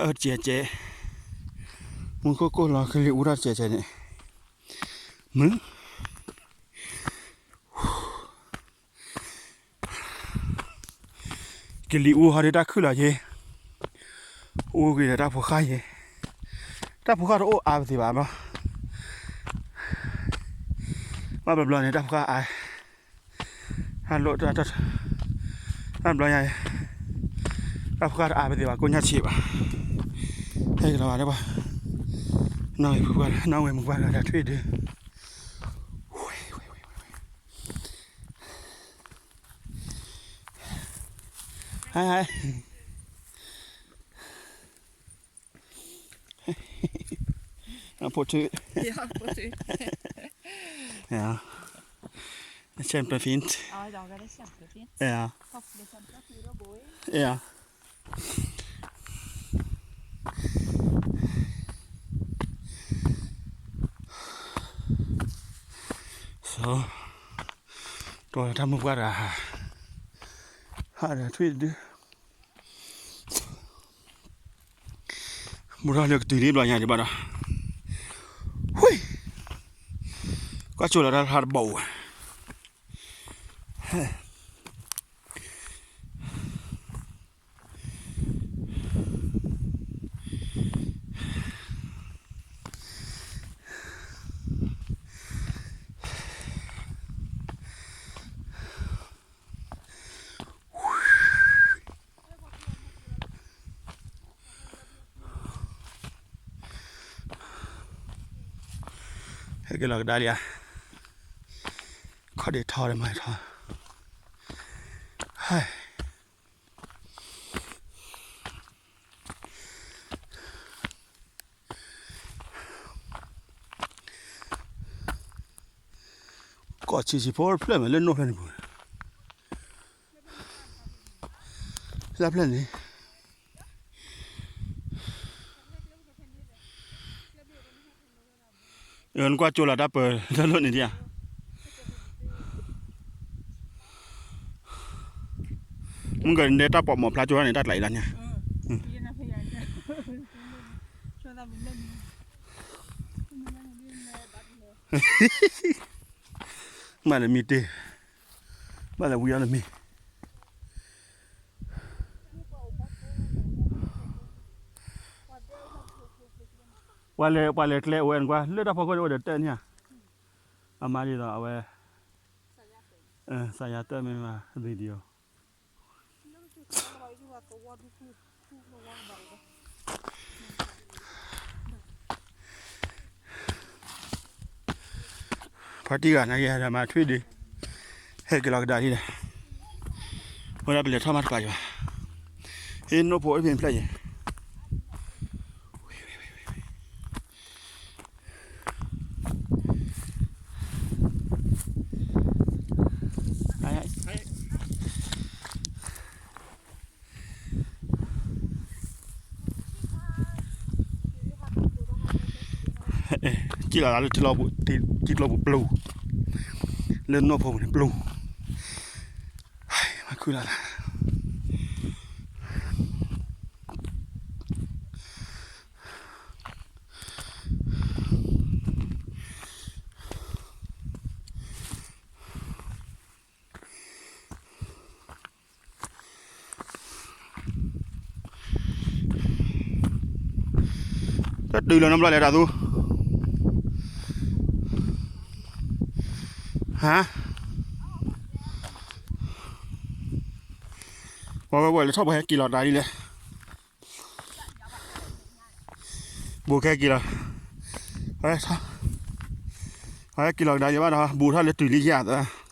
အၢတစဲးစဲး, မူခိၣ်ကိၢ်လီၤ ကလံၤအူထီၣ်တစဲးစဲးန့ၣ်, မုၢ် ကလံၤအူဟီဒ်တၢ်ခုၣ်လီၤယ့, အူကွံာ်ဒီးတၢ်ဖိဃၢ်ယ့, တၢ်ဖိဃၢ်တအိၣ်အါပသ့ဘၣ်ဘၣ်, ဘၣ်ဘျီဘျီန့ၣ် တၢ်ဖိဃၢ်အါ, တၢ်ဘျီညါ, တၢ်ဖိဃၢ်တအါပသ့ဘၣ် ကိညၢ်ဆံးဘၣ်, ဟဲက့ၤလီၤဘၣ်လၢပှၤ, နီၢ်ဝဲမုၢ်ပှၢ်, နီၢ်ဝဲမုၢ်ပှၢ်ဒီးထွံၣ်ဒု Hi, hi. ဖိထူ, အဆၢပဖံး, အ, အ. So, တီၢ်တၢ်မုၢ်ပှၢ်တဂၤ, ဟးဒီးထွံၣ်တဒု, ဘူးထီၣ်လၢကတုၤဒ်ဘျီညါဒံးဘၣ်ဒီး, ဝံ, ကွၢ်ကၠိလီၤတၢ်ဖျါတဘီၣ်ဝဲ ဟဲက့ၤလီၤကဒါလံဧါ, ခီၣ်ဒ့ထီဒီးမၤထီ, ဟဲ ကီၢ်ဆံးဆံးဖိတဖျၢၣ်မး လၢနိၣ်ဖျၢၣ်န့ၣ်ပူၤ, လၢဖျၢၣ်န့ၣ် နကွၢ်ကၠိလီၤတၢ်ပၢၤတၢ်လိၣ်န့ၣ်ဒံးဧါ, မုၢ်ကဒဲတၢ်ပိာ်မီၤဖျါကၠိန့ၣ် တၢ်ကျးအံၤလီၤညါ, ဘၣ်လၢမံတ့ၢ်, ဘၣ်လၢဝံအီၤလၢမံ ပှၤလဲၤ ပှၤလဲၤကျဲအိၣ်ဝဲနကွၢ် လၢတၢ်ဖီခိၣ်န့ၣ် အိၣ်ဒီးတၢၢ်န့ၣ်ဧါ, အမါဒ်သိးအဝဲ စးယါတၢၢ်မ့ၢ်မး video ဖါတံၢ်ဂၤနာ်က့ၤဒီးမၤထွံၣ်ဒုး ဟဲက့ၤလီၤကဒါဒ်လဲၣ်, ဝဲဒၣ်ပလဲၤထီၣ်မးတပာ်ယၤ, ဟ့ၣ်နိၣ်ဖိအိၣ်ဖဲဖျဲၣ်ယဲၢ် ကံၣ်လီၤလၢထံကျိပူၤပျူၤ, လၢနိၣ်ဖိပူၤန့ၣ်ပျူၤ, မၤခုလီၤသး တတုၤလီၤနီတဘျီလဲၣ်တၢ်သူ, ဟါ, ပှၤဝဲပှၤလဲၤထီၣ်ပှၤဟဲက့ၤလီၤတၢ်ဒ်လဲၣ် ဘူးခဲက့ၤလီၤ, ဟဲက့ၤလီၤကဒါယဘၣ်ဒီး ဘူးထီၣ်လၢတုၤလံယၤသၢ,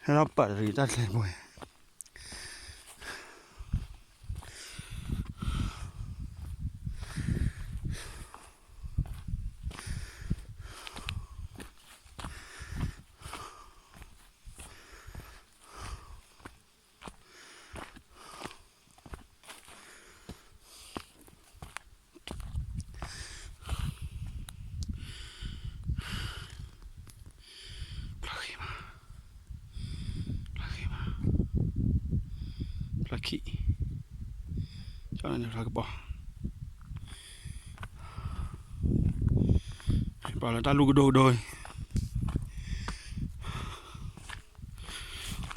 ဟဲထီၣ်ပာ်တရံးတၢ်ကျဲၤပူၤ ခံ, ကပီၤ, ပာ်လီၤတၢ်လူၢ်ကဒိၣ်ကဒိၣ်,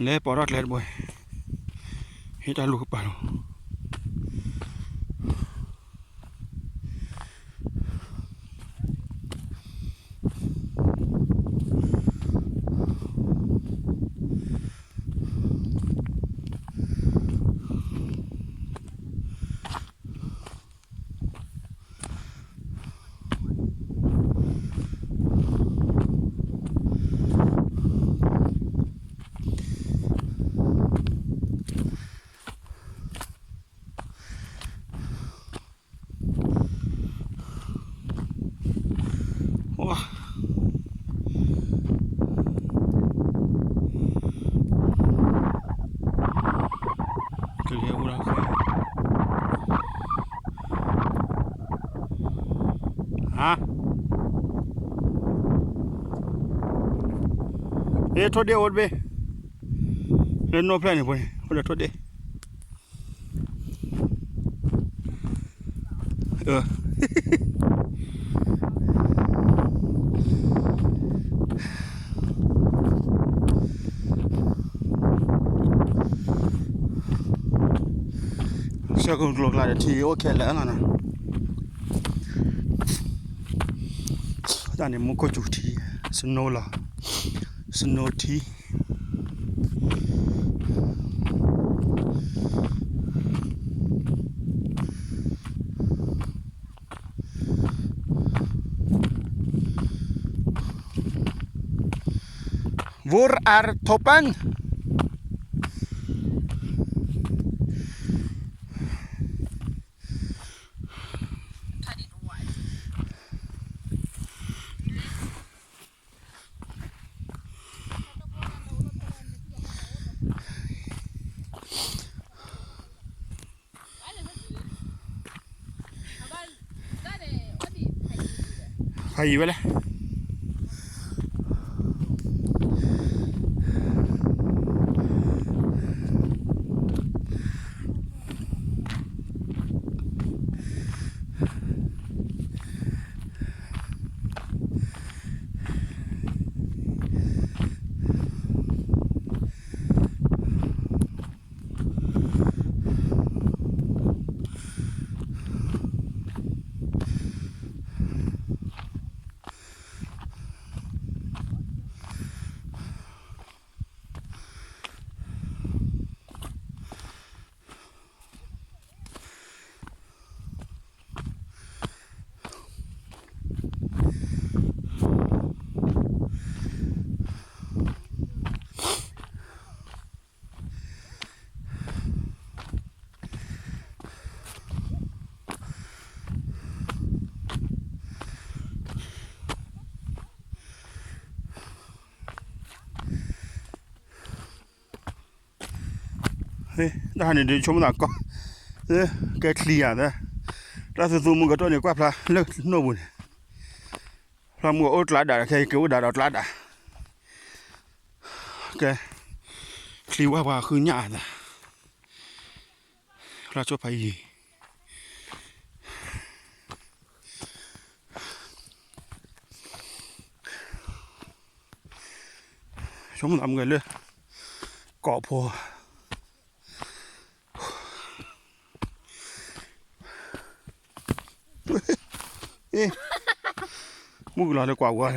လဲၤပိာ်ထီၣ်ကျဲတဘိ, ဟ့ၣ်တၢ်လူၢ်ကပာ်လီၤ.ကလံၤအိၣ်ဒီးဃဲ, ဟါ, ဟ့ၣ်ထိၣ်ဒ့ၣ်အိၣ်တဘ့ၣ်, လၢနိၣ်ဖျဲၣ်န့ၣ်ဖိန့ၣ် အိၣ်ဒီးထိၣ်ဒ့ၣ် ဆှၢကကျိၤကျါဒီးထံအိၣ်ခဲလၢာ်လီၤနီၤ, တၢ်န့ၣ်မူခိၣ်စူၤထံ, snow လီၤ, snow ထံ. Hvor er toppen? Ahí, vale. တၢ်ဟးန့ၣ်ဒုးဆိကမိၣ်သးကီၢ်, ကဲချံဧါ, တၢ်သူသူမူကတိၢ်န့ၣ် ကွၢ်ဖျါလၢနိၣ်ပူၤန့ၣ်, ဖျါမူအိၣ်ကျါဒၣ် ခဲအံၤက့ၤအိၣ်ဒၣ်ဒီးကျါဒၣ်, ကဲ, ချံဝါပှၤဃုညၣ်အသး, ဖျါဆိဖးယံၤ ဆိကမိၣ်သးမုၢ်ဂဲၤလၢ ကိးဖိ, မုၢ်ကလီၤလၢကွၢ်ဝဲ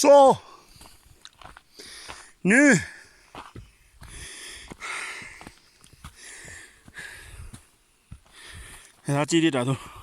စိ, နုၤ, ဟဲထီၣ်စံၣ်ဒံးတၢ်သိး